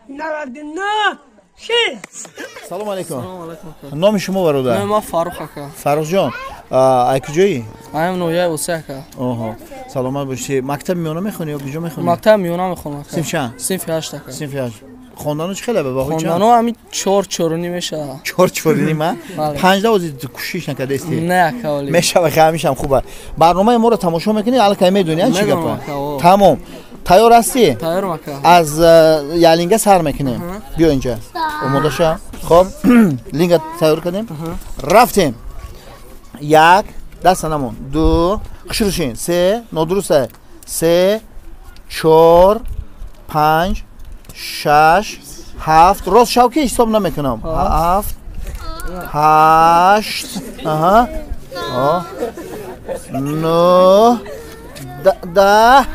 99 6. Салом алейкум. Номи шумо бародар? Номи ман Фаррух ака. Фаррухҷон, ай куҷоӣ? Аям ноҳияи Осӣ ака. Оҳо, саломат бошӣ. Мактаби миёна мехонӣ ё куҷо мехонӣ? Мактаби миёна мехонам ака. Синф чанд? Синфи 8 ака. Синфи 8. Хондану чӣ хеле ба баҳои чанд? Хондану ҳами 4-4.5 мешавад. 4-4.5 а? 5 да ози кӯшиш накардаисти? Не ака, оли. Мешава, ҳамишам хуб. Барномаи моро тамошо мекунӣ, аллакай медонӣ чӣ гапа? Тамом. Тайёр ҳастӣ? Тайёрам ака. Аз ялинга сар мекунем. Биё инҷа. Омода ша. Хоб, линга тайёр кардем. Рафтем. 1, даста намон. 2, хушрӯшин. 3, нодуруст. 3, 4, 5, 6, 7. Рост шав ки ҳисоб намекунам. 7, 8, аҳа. 9, 10,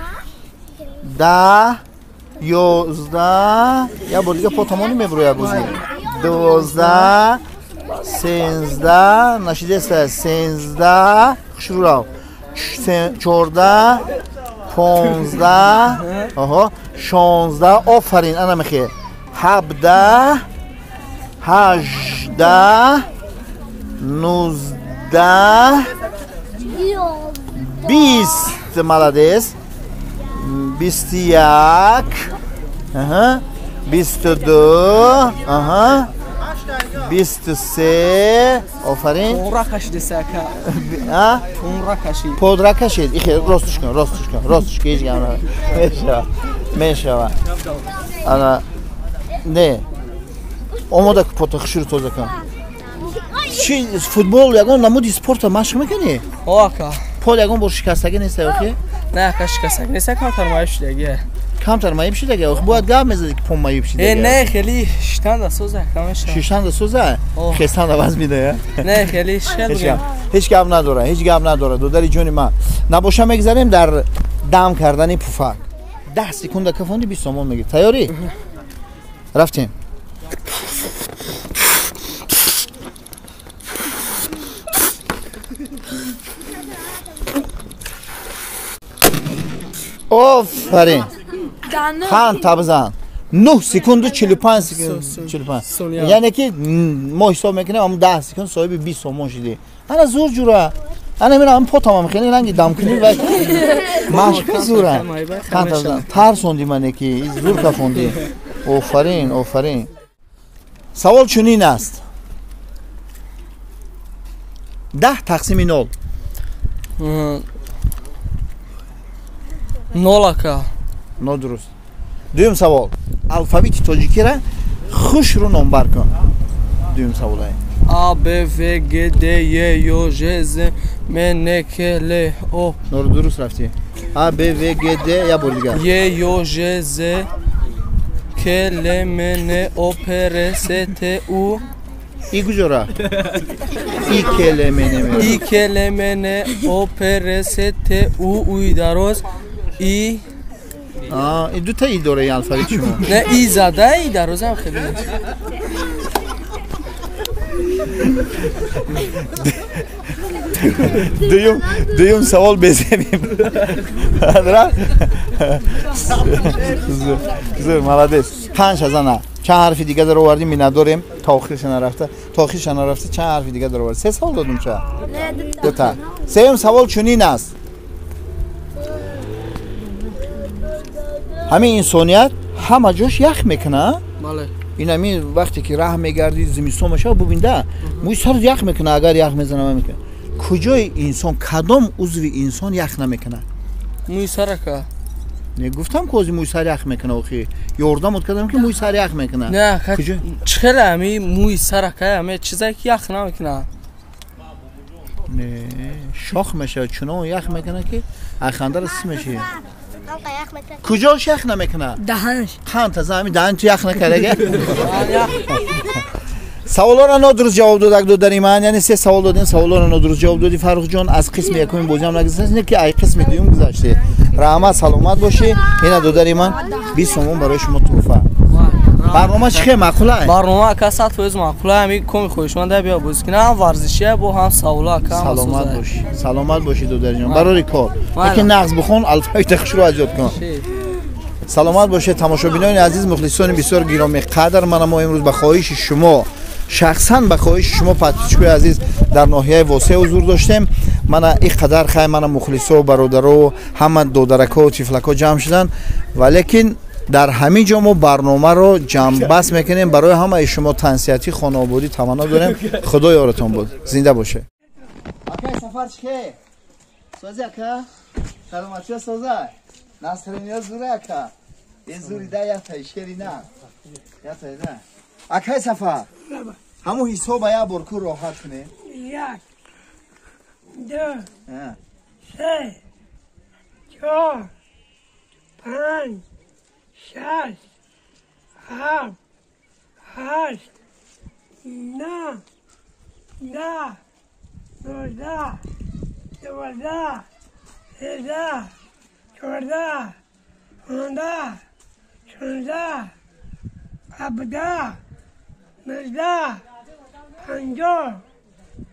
10, 11, як бор дига по тамони мебурояд бозӣ. 12, 13, нашидеста 13, хушрӯ рав. 14, 15, оҳо, 16, офарин, ана мехе. 17, 18, 19, 20, молодец. 21, 22, 23, офарин. Понра кашид ака. Понра кашид. Подра кашид. Ихе ростуш кун, ростуш кун, ростуш кун, ҳеҷ гап намешава. Мешава. Ана не. Омода ку пота хушрӯ тоза кун. Чи футбол ягон намуди спорта машқ мекунӣ? О ака. Пол ягон бор шикастагӣ нест охи? Не ака, шикастагӣ нест, камтар маиб шудагӣ. Камтар маиб шудагӣ? Охи бояд гап мезадӣ ки пом маиб шудагӣ. Не, хеле шиштанда соза ака мешава. Шиштанда соза? Хестанда ваз медая? Не, хеле шел. Ҳеҷ гап надора, ҳеҷ гап надора, додари ҷони ман. Набоша мегзарем дар дам кардани пуфак. 10 секунда кафонди 20 сомон мегирӣ. Тайёрӣ? Рафтем. Офарин. Хан табзан. 9 секунду 45 секунд. 45. Яъне ки мо ҳисоб мекунем, ҳамон 10 секунд соҳиби 20 сомон шудӣ. Ана зур ҷура. Ана мера ҳам потамам хеле ранги дамкунӣ ва машқи зура. Хан табзан. Тарсонди мане ки зур кафондӣ. Офарин, офарин. Савол чунин аст. 10 тақсими 0. 0 ака. Нодуруст. Дуюм савол. Алфавити тоҷикиро хушрӯ номбар кун. Дуюм саволае. А, Б, В, Г, Д, Е, Ё, Ж, З, М, Н, К, Л, О. Нодуруст рафтӣ. А, Б, В, Г, Д, як бор дигар. Е, Ё, Ж, З, К, Л, М, Н, О, П, Р, С, Т, У. И куҷо рафт? И, К, Л, М, Н, М. И, К, Л, М, Н, О, П, Р, С, Т, У, Уи дароз. И и дута и дора и алфавит шумо. Не, и зада, и дарозам хеле. Дуюм савол безебим. Зур, молодец. 5 азана. Чанд ҳарфи дига даровардем, миннатдорем. То охирша нарафта. То охирша нарафта чанд ҳарфи дига даровардем. 3 савол додум ча? Дута. Сеюм савол чунин аст. Ҳамин инсоният ҳама ҷош ях мекуна? Бале. Ин ҳамин вақте ки раҳ мегардӣ, зимистон мешава, бубинда, мӯи сарат ях мекуна, агар ях мезана мекуна. Куҷои инсон, кадом узви инсон ях намекунад? Мӯи сар ака. Не гуфтам ки ози мӯи сар ях мекуна охи. Ёрдам от кардам ки мӯи сар ях мекуна. Не ака, чӣ хеле ҳами мӯи сар ака, ҳаме чизе ки ях намекуна. Не, шох мешава, чунон ях мекуна ки айхандаро сис мешавӣ. Куҷош ях намекунад? Даҳанаш. Қан таза ҳамин даҳан ту ях накарда? Саволҳоро нодуруст ҷавоб додак додари ман, яъне 3 савол додем, саволҳоро нодуруст ҷавоб додӣ Фаррухҷон. Аз қисми якуми бозиам нагузашт, не ки ай қисми дуюм гузаштӣ. Раҳмат, саломат бошӣ. Ина додари ман 20 сомон барои шумо тӯҳфа. Барнома чӣ хел маъқула? Барнома ака 100% маъқула. Ҳамин коми хоҳишманда биё бозӣ кунам, ҳам варзишия бо ҳам саволо ака. Саломат бошӣ, саломат бошӣ додарҷон. Барори кор. Лекин нағз бихон, алфавита хушро аз ёд кун. Саломат бошед тамошобинони азиз, мухлисони бисёр гиромиқадр. Мана мо имрӯз ба хоҳиши шумо, шахсан ба хоҳиши шумо подписчикои азиз дар ноҳияи Восеъ ҳузур доштем. Мана ин қадар хай мана мухлисо, бародаро, ҳама додарако, тифлако ҷамъ шуданд, валекин дар ҳамин ҷо мо барномаро ҷамъбаст мекунем. Барои ҳамаи шумо тансиҳатӣ, хонаободӣ таманно дорем. Худо ёратон буд, зинда бошед. Акай Сафар чӣ сози ака? Саломатия соза? Насриния зура ака? Ин зури да ятай шери на ятай на. Акай Сафар, ҳамун ҳисоба як бор ку роҳат кунем. 1 2 3 4 5 6 7 8 9 10 11 12 13 14 15 16 17 18 50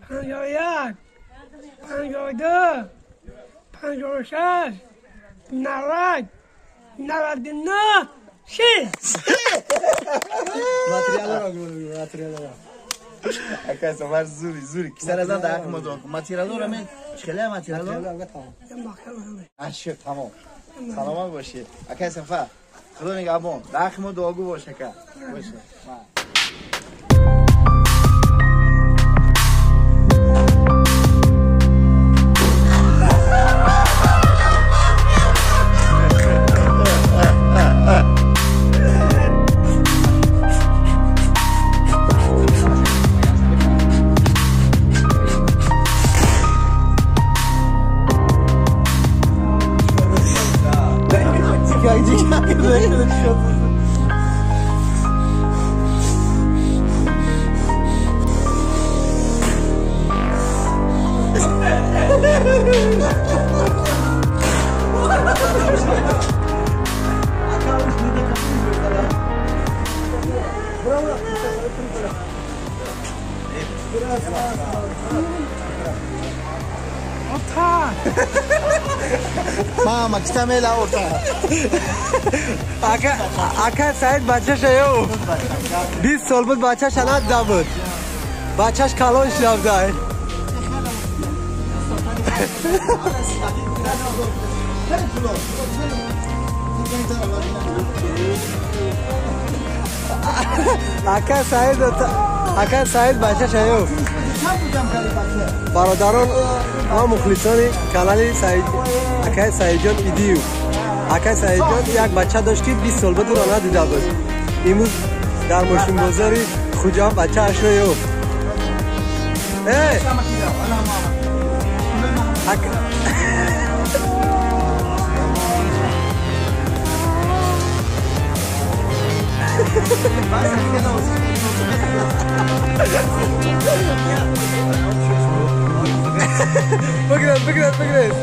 51 52 56 90 99 6. Материалро. Акай Сафар зури зури. Кисаразан дар ҳаққи мо дуо кун. Материалро мен чӣ материалро? Ашё тамом. Саломат бошед. Акай Сафар, Худо нигаҳбон. Дар ҳаққи мо дуогӯ бош ака. Боша. Мама, китамела орта. Ака, ака Саид бачаша ё. 20 сол буд бачаш алад буд. Бачаш калон шуд. Ака Саид, ака Саид бачаша ё. Бародарон ва мухлисони канали Саид, акай Саидҷон Идиев. Акай Саидҷон як бача дошт ки 20 сол буд ӯро надида буд. Имрӯз дар мошинбозори Хуҷанд бачаашро ёфт. Бигрез, бигрез, бигрез.